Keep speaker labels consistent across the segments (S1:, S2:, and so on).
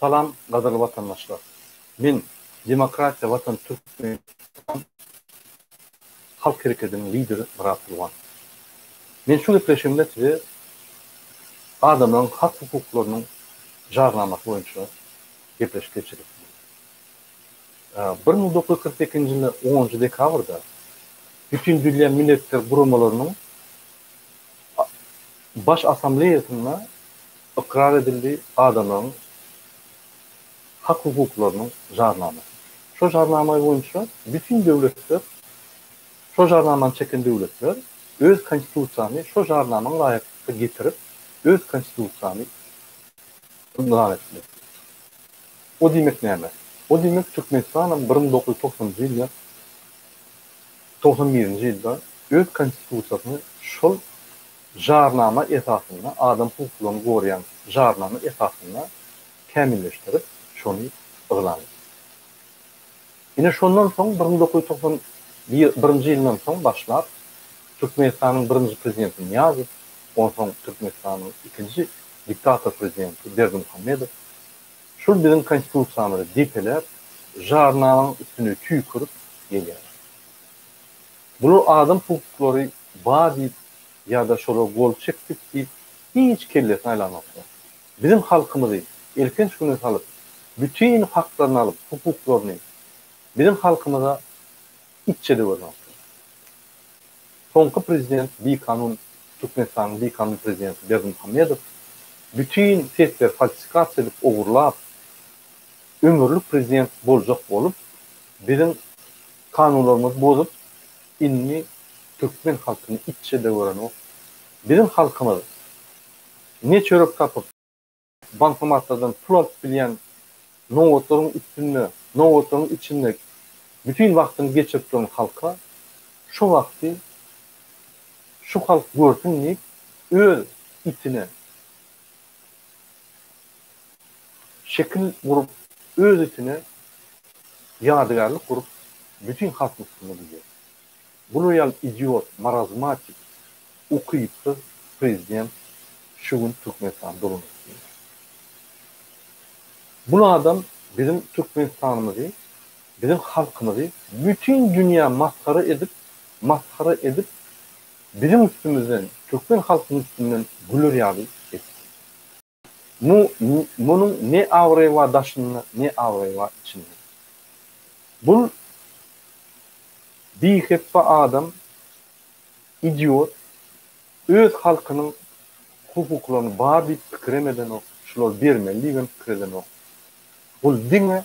S1: Salam gadyrly watandaşlar. Men Demokratiýa Watan Türkmenistan Halk herekediniň lideri Myrat Gurban. Men şu gepleşigimde size adamlaryň hak-hukuklarynyň jarnamasy boýunça gepleşik geçirip. 1948-nji ýylda onunjy dekabrda Bütindünýä Milletler Guramalarynyň Baş Assambleýasynda ykrar edildi adamlaryň hak-hukuklarynyň jarnamasy. Şo jarnama boýunça bütin döwletler, şo jarnamany çeken döwletler öz konstitusiýany şo jarnamaň laýyklykda getirip, öz konstitusiýany yglan etmeli. O diýmek näme? O diýmek Türkmenistanam 1990-njy ýylda, 91-nji ýylda öz konstitusiýasyny şol jarnama esasynda, adam hukuklaryny goraýan jarnama esasynda kämilleşdirip, şony yglan etdi. Ine şondan soň, 1991-nji ýyldan soň başlap, Türkmenistanyň birinji prezidenti Nyýazow, onsoň Türkmenistanyň ikinji diktator prezidenti Berdimuhamedow şul biziň Konstitusiýamyzy depeläp, jarnamaň üstüne tüýkürip gelýärler. Bular adam hukuklary bar diýip ýa-da şolara gol çekdik diýip hiç kellesini aýlanoklar. Biziň halkymyzy elhenç güne salyp, bütin haklaryny alyp, hukuklaryny biziň halkymyza itçe-de görenoklar. Soňky prezident bikanun Türkmenistanyň bikanun prezidenti Berdimuhamedow bütin sesleri falsifikasiýa edip ogurlap ömürlik prezident boljak bolup biziň kanunlarymyzy bozup indi türkmen halkyny itçe-de görenok. Biziň halkymyz ne çörek tapyp bankomatlardan pul alyp bilýän nobatlaryň üstünde, nobatlaryň içinde bütin wagtyny geçirip duran halka şo wagty şu halk görsün diýip öz itine şekil gurup, öz itine ýadygärlik gurup bütin halkyň üstünde gülýär. Bular ýaly idiot, marazmatik, ukypsyz prezident şu gün Türkmenistany dolandyryp bilmez. Bul adam biziň Türkmenistanymyzy, biziň halkymyzy bütin dünýä masgara edip, masgara edip, biziň üstümizden, türkmen halkynyň üstünden güler ýaly etdi. Mu, munuň ne abraýy bar daşynda, ne abraýy bar içinde. Bul bihepbe adam, idiot, öz halkynyň hukuklaryny bar diýip pikirem edenok, şulary bermeli diýibem pikir edenok. Bul diňe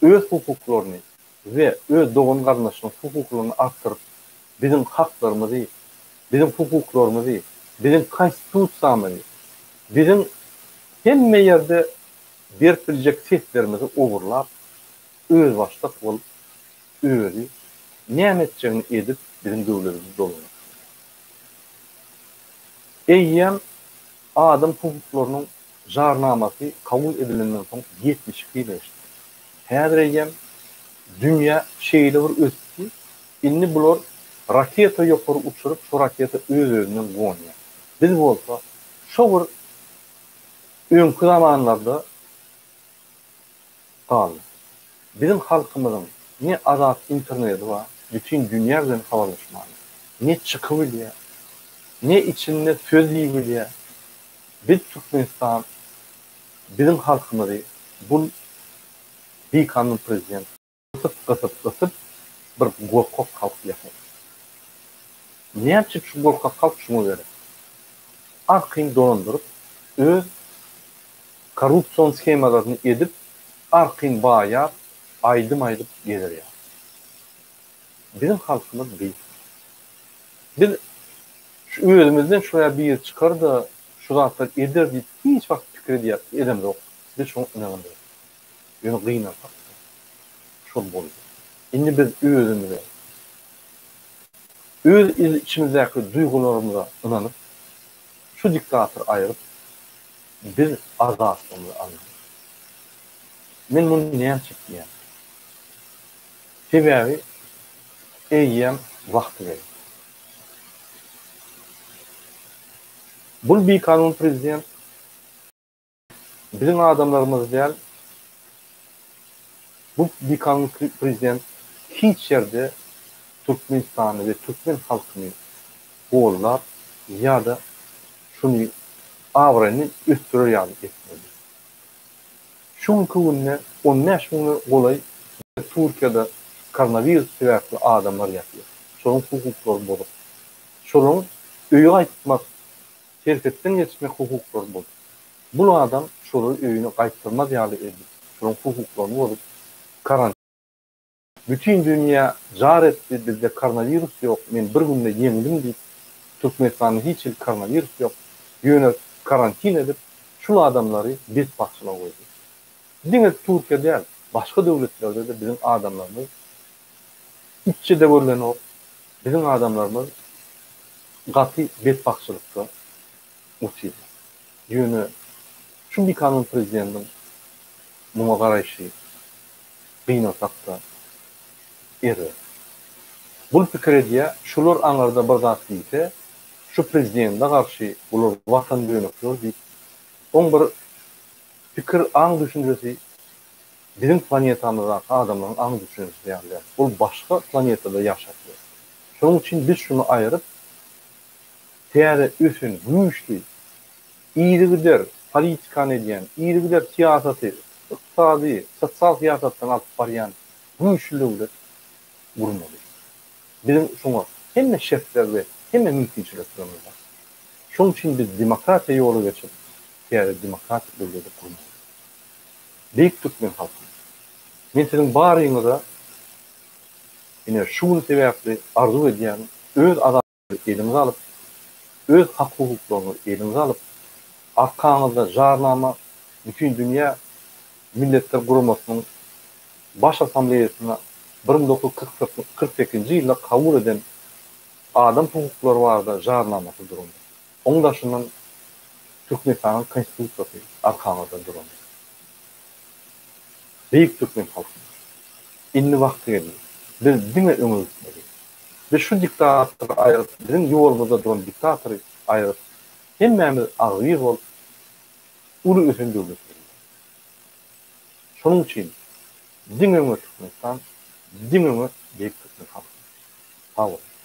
S1: öz hukuklaryny we öz dogan-garyndaşynyň hukuklaryny artdyryp, biziň haklarymyzy, biziň hukuklarymyzy, biziň Konstitusiýamyzy, biziň hemme ýerde berip biljek seslerimizi ogurlap, özbaşdak bolup, özi näme etjegini edip, biziň döwletimizi dolandyryp bilýär. Eýýäm adam hukuklarynyň Jarnamasy kabul edilenden soň 72 ýyl geçdi. Häzir eýýäm dünýä şeýle bir ösdi, indi bular raketa ýokary uçuryp, şo raketa öz-özünden gonýar. Biz bolsa şo bir öňki zamanlarda galdyk. Biziň halkymyzyň ne azat internedi bar, bütin dünýä bilen habarlaşmaga, ne çykybilýär, ne içinde söz diýibilýär. Biz Türkmenistan biziň halkymyzy bul bikanun prezident gysyp gysyp gysyp bir gorkak halk ýasady. Näçe şu gorkak halk şuňa gerek. Arkaýyn dolandyryp öz korrupsion shemalaryny edip arkaýyn baýap aýdym aýdyp gezer ýaly. Biziň halkymyz beýik. Biz şu özümizden şoýa biri çykar-da şu zatlary eder diýip hiç wagt pikir edýär edemzok. Biz şoňa ynanamzok. Ýöne gynansak-da şol boldy. Indi biz özümize, öz içimizdäki duýgularymyza ynanyp, şu diktatory aýryp, biz azatlygymyzy almaly. Men muny näme üçin diýýän? Sebäbi eýýäm wagty geldi. Bul bikanun prezident biziň adamlarymyzy däl. Bu bikanun prezident hiç ýerde Türkmenistany we türkmen halkyny gollap ýa-da şuny abraýyny ösdürer ýaly etmedi. Şu günki günde 15 müňe golaý Türkiýede koronawirus sebäpli adamlar ýatyr. Şolaryň hukuklary bozuk. Şolaryň öýe gaýtmak, serhetden geçmek hukuklary bozuk. Bul adam şolary öýüne gaýtdyrmaz ýaly edip, şolaryň hukuklaryny bozup, karantin Bütin dünýä jar etdi bizde koronawirus ýok men bir günde ýeňdim diýip Türkmenistanda hiç hili koronawirus ýok ýöne karantin edip şul adamlary betbagtçylyga goýdy. Diňe Türkiýe däl başga döwletlerde-de biziň adamlarymyz iççe-de görlenok biziň adamlarymyz gaty betbagtçylykda otyrlar. Ýöne şu bikanun prezidendiň muňa garaýşy gynansak-da, erbet. Bul pikir edýä, şular aňyrda bir zat diýse, şu prezidende garşy bular watan dönükler diýip, oň bir pikir aň düşünjesi biziň planetamyzdaky adamlaryň aň düşünjesi ýaly däl. Ol başga planetada ýaşap ýör. Şonuň üçin biz şuny aýryp, täze ösen, güýçli Yzygider politikany edýän, yzygider syýasaty, ykdysady, sosial syýasatdan alyp barýan güýçli döwlet gurmaly. Biziň şoňa hemme şertler we hemme mümkinçiliklerimiz bar. Şonuň üçin biz demokratiýa ýola geçip, täze demokratik döwleti gurmaly. Beýik türkmen halky! Men siziň baryňyza ine şu gün sebäpli arzuw edýän öz azat Eliňize alyp, öz hak-hukuklaryňyzy eliňize alyp, arkaňyzda jarnama Bütindünýä Milletler Guramasynyň Baş Assambleýasynda 1948-nji ýylda kabul eden Adam hukuklary barada jarnamasy durandyr. Oň daşyndan Türkmenistanyň Konstitusiýasy arkaňyzda durandyr. Beýik türkmen halky! Indi wagty geldi. Biz diňe öňe gitmeli. Biz şu diktatory aýryp, biziň ýolumyzda duran diktatory aýryp, hemmämiz agzybir bolup, uly ösen döwlet gurmaly. Şonuň üçin diňe öňe Türkmenistan, diňe öňe beýik türkmen halky! Sag boluň!